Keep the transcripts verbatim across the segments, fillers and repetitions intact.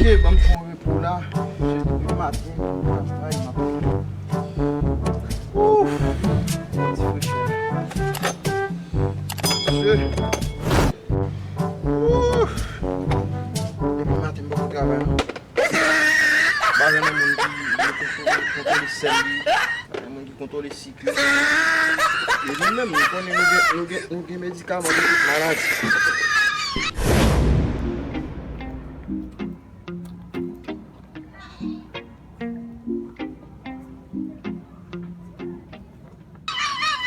Ok, ban m fè yon repo la. Se depi maten, m travay, m ap. Ouf! Ti frechè. Mesye. Ouf! Depi maten, m poko travay, non. Pa renmen moun ki, ki kontwole, kontwole sèl li, pa renmen moun ki kontwole sik li. E nou menm, nou konnen nou gen, nou gen, nou gen medikaman pou tout maladi.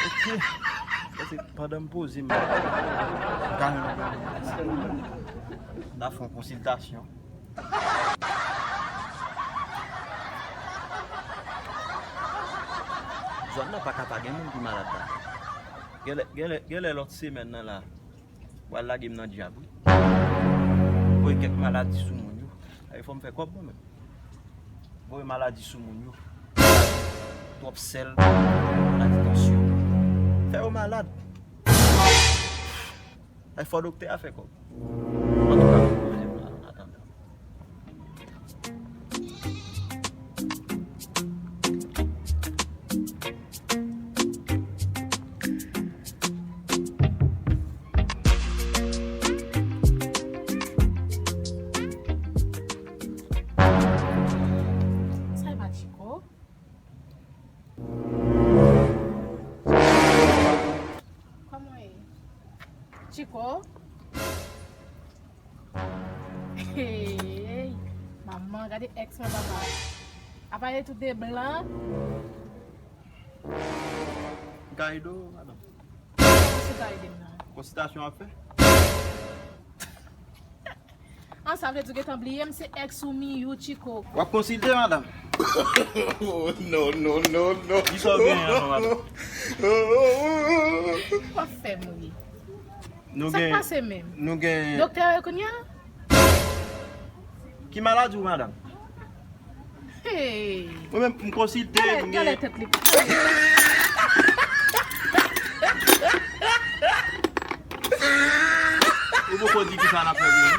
Ok. Paske pandan m poze m, m ta renmen, m ta fè yon konsiltasyon. Zòn nan pa ka pa gen moun ki malad la. Genlè, genlè, genlè lòt semèn nan la, w al lage m nan dyab, wi. Voye kèk maladi sou moun yo. Ay, fò m fè kòb mwen menm. Voye maladi sou moun yo. Twòp sèl, maladi tansyon. Fè yo malad. Ay, fò doktè a fè kòb. Antouka, m poze m la, an atandan. Sa e pa Chiko? Kòman w ye? Chiko? Hey, manman, gade èks mwen, papa. Apa yo tout de blan? M ka ede w, madanm? Kòman w ka ede m nan? Konsiltasyon w ap fè? An, sa vle di w gentan bliye m, se èks ou Miyou Chiko. W ap konsilte, madanm? Oh, no, no, no, no. Kisa w genyen ankò, madanm? W ap fè m ri. Nou gen, sa k pase menm? Nou gen doktè yo kounye a? Ki maladi w, madanm? Hey. Mwen menm, m konsilte, m gen, tèt li. Ou poko di kisa n ap fè pou nou?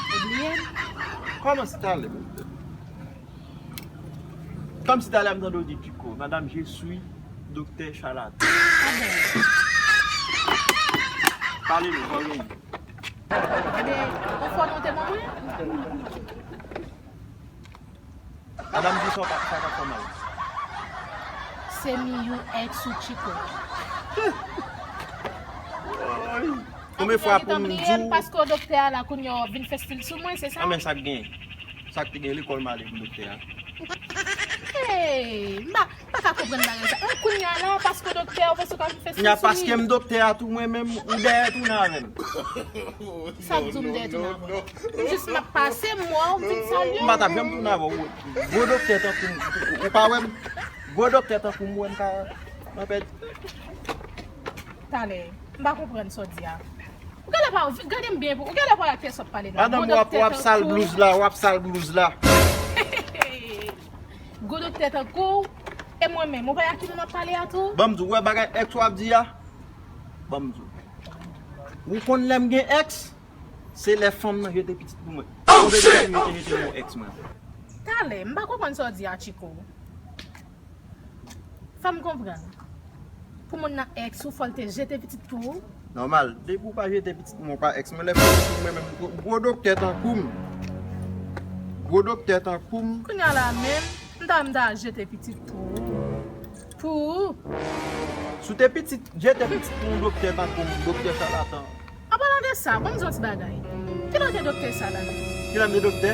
Ou bliye m? Kòmanse talè. Kòmsi talè m tande w di Chiko, madame, je suis doktè Chalatan. Ah bon? Pale nou, sa w genyen? Ebyen, ou fò non te ban mwen? Madame di sa w pa, sa ka fè mal. Se Miyou èks ou Chiko. Woy. Konbyen fwa pou m di w? Paske doktè a la kounye a w ap vin fè stil sou mwen, se sa? Ah, men sa k gen. Sa k te gen lekòl m ale pou doktè a. Hey, m pa, m pa ka konprann bagay sa. An, kounye a la, paske doktè a w vle sou ka vin fè stil sou li. Kounye a, paske m doktè a tou, mwen menm, ou dèyè tounen avè m. Sa k di w m dèyè tounen avè w? M jis m ap pase, m wè w, m vin salye w. M pa t ap janm tounen avè w. Gwo doktè tankou m, ou pa wè m? Gwo doktè tankou m, ou wè m ka, mwen pèdi. Talè, m pa konprann sa w di a. Ou genlè pa, gade m byen, ou genlè pa wè ak kiyès w ap pale la. Madanm, w ap, w ap sal blouz la, w ap sal blouz la. Gwo doktè tankou w, e mwen menm, ou pa wè ak ki moun m ap pale a tou? Ban m di w, ou wè bagay èks w ap di a? Ban m di w. Ou konn lè m gen èks? Se lè fanm nan jete pitit pou mwen. Konbyen pitit m jete, jete pou èks mwen? Talè, m pa konprann sa w di a, Chiko. Fè m konprann. Pou moun nan èks ou, fò l te jete pitit pou ou? Nòmal. Depi w pa jete pitit mwen, w pa èks mwen. Lè fanm pitit mwen menm, gwo, gwo doktè tankou m. Gwo doktè tankou m. Kounye a la menm, m ta, m ta jete pitit pou ou. Pou ou. Si w te pitit, jete pitit pou yon doktè tankou m, doktè chalatan. An palan de sa, ban m di w yon ti bagay. Kilè w te doktè sa la? Kilè m te doktè?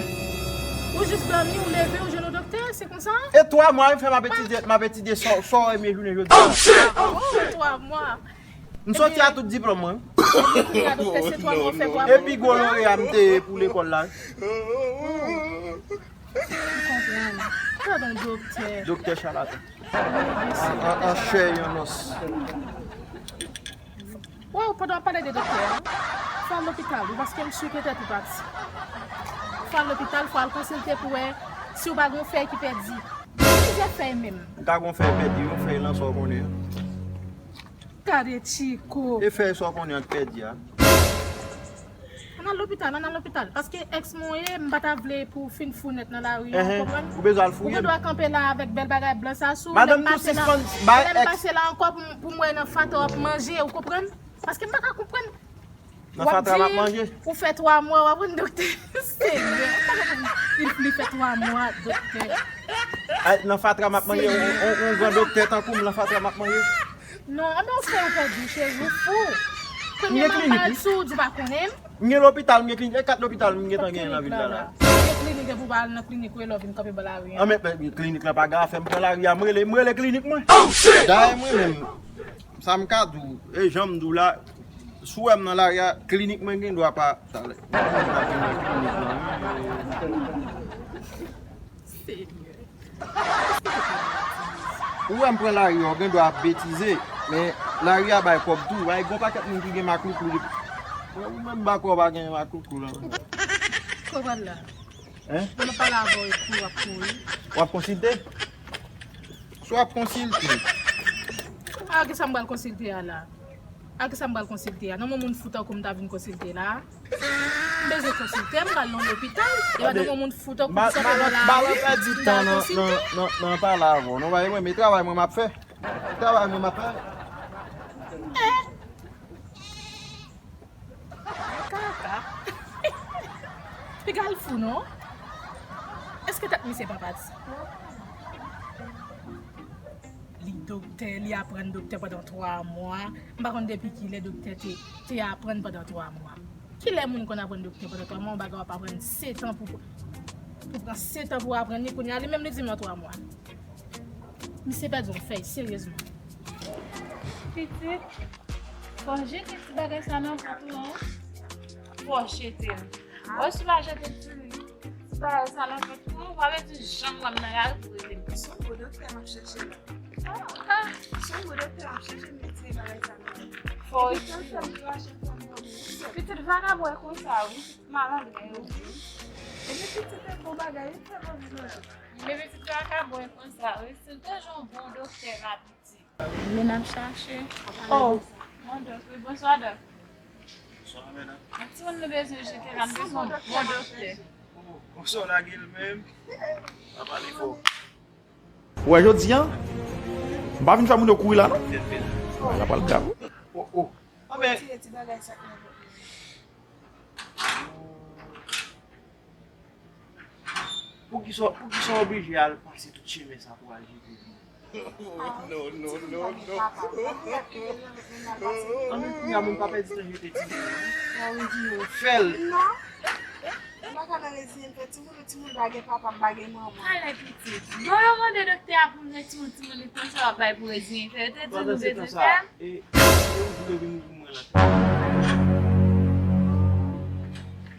Ou jis dòmi, ou leve, ou jwenn yon doktè, se konsa? E twa mwa, wi, fè m ap etidye, m ap etidye sa, sa w renmen jounen jodi a. Oh, twa mwa. M soti a tout diplòm mwen. Ebyen, doktè, se twa mwa w fè pou aprann. Epi gwo loreya m te ye pou lekòl la. M konprann. Gadon doktè. Doktè chalatan. An, an, an chè, an os. Wè, pandan w ap pale de doktè a, fò al lopital, wi, paske m si petèt ou pati. Fò al lopital, fò al konsilte pou wè si w pa gen yon fèy ki pèdi. Plizyè fèy menm. Ou ka gen yon fèy pèdi, yon fèy lan sa w konnen an. Gade Chiko. E fèy sa w konnen an k pèdi a. Ann al Lopital, ann al lopital. Paske èks mwen ye, m pa ta vle pou w fin fou nèt nan lari a, ou konprann? Ou bezwen al fouye m. Ou gen dwa kanpe la avèk bèl bagay blan sa sou, lè m pase la, lè m pase la ankò pou m, pou m wè nan fatra w ap manje, ou konprann? Paske m pa ka konprann. Nan fatra m ap manje. Ou fè twa mwa, w ap pran doktè. Senyè, m pa konprann. Li, li fè twa mwa, doktè. Ay, nan fatra m ap manje, yon, yon, yon gran doktè tankou m nan fatra m ap manje. Non, anben ou fè ou pèdi, cheri, ou fou. Premyèman, m pa al sou ou, di w pa konnen m. M gen lopital, m gen klinik, e kat lopital m gentan genyen nan vil la la. M gen klinik, epi w pa al nan klinik ou, e lè w vin kanpe bò lari a. Anben, men, klinik la pa gen afè m pran lari a, m rele, m rele klinik mwen. Dayè mwen menm, sa m ka di w, e jan m di w la, si w wè m nan lari a, klinik mwen gen dwa pa, talè. Senyè. Ou wè m pran lari a, ou gen dwa ap betize, men lari a bay kòb tou. Bay gon pakèt moun ki gen maklouklou depi. Ou menm ba kòb a gen maklouklou la. Kòb la. Hein? Mwen pale avè w epi w ap kouri. W ap konsilte? Si w ap konsilte. A, kisa m pral konsilte a la? A kisa m pral konsilte a? Nan men moun fou tankou m ta vin konsilte la? M bezwen konsilte, m pral nan lopital. E pa nan men moun fou tankou m sa pèdi tan nan, nan, nan, nan pale avè w. Non, bay mwen, men travay mwen m ap fè. Travay mwen m ap fè. Kaka. Piga l fou, non? Èske tèt misye pa pati? Li doktè, li aprann doktè pandan twa mwa. M pa konn depi kilè doktè te, te aprann pandan twa mwa. Kilè moun konn aprann doktè pandan twa mwa? Yon bagay w ap aprann sèt an pou, pou pran sèt an pou aprann li, kounye a li menm li di m nan twa mwa. Misye pèdi yon fèy, seryezman. Pitit, fò w jete ti bagay sa nan vant ou an. Fò w jete l. Wè si w pa jete ti, ti bagay sa nan vant ou an, ou pa mete janm wè m nan lari pou rele m. Se yon gwo doktè m ap chèche la. Ah, ah. Se yon gwo doktè m ap chèche, mete bagay sa nan vant. Fò w jete l. Pitit vagabon e konsa, wi. Malandren yo, wi. Epi pitit e bon bagay, li fè bon vin anjou. Men pitit vagabon e konsa, wi. Si l te jwenn yon bon doktè la, pitit. Men n ap chache. Oh. Mon dòk, wi, bonswa, dòk. Bonswa, medam. Yon timoun nou bezwen jete la, nou bezwen yon bon doktè. Oh, bonswa, lage l menm. Pa pale fò. Ou wè jodi a, m pa vin fè moun yo kouri la, non. Bagay la pral grav, wi. Oh, oh. Anben. Tire ti bagay sa k nan vant mwen. Poukisa, poukisa w oblije al pase tout chemen sa pou al jete li? Non, non, non, non. Anben, kounye a moun pa pèdi tan jete timoun nan. Fè l. Non. M pa ka nan reziyen fè timoun, timoun pa gen papa, m pa gen manman. Talè pitit. Bon, yo mande doktè a pou l jete yon timoun, li konsa w ap bay pou reziyen fè. Yo te di nou bezwen fè l. E, e ou vle vin pou mwen la.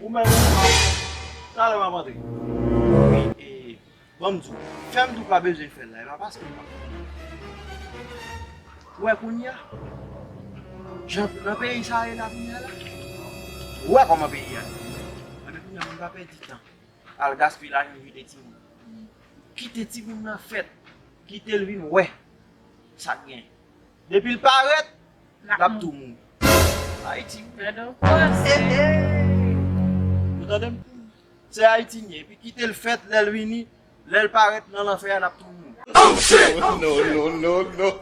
Ou menm, talè m ap antre. Wi, e, ban m di w, fè m di w pa bezwen fè l la, e pa paske m pa. Ou wè kounye a? Jan nan peyi sa a ye la kounye a la? Ou wè kòman peyi a ye? Anben kounye a, moun pa pèdi tan. Al gaspiye lajan jete timoun. Kite timoun nan fèt. Kite l vin wè sa k gen. Depi l parèt, l ap tou mouri. Ayiti, wi. Ou tande m? Se Ayiti n ye. Epi kite l fèt, lè l vini, lè l parèt nan lanfè a, l ap tou mouri. Oh, shit! Non, non, non, non.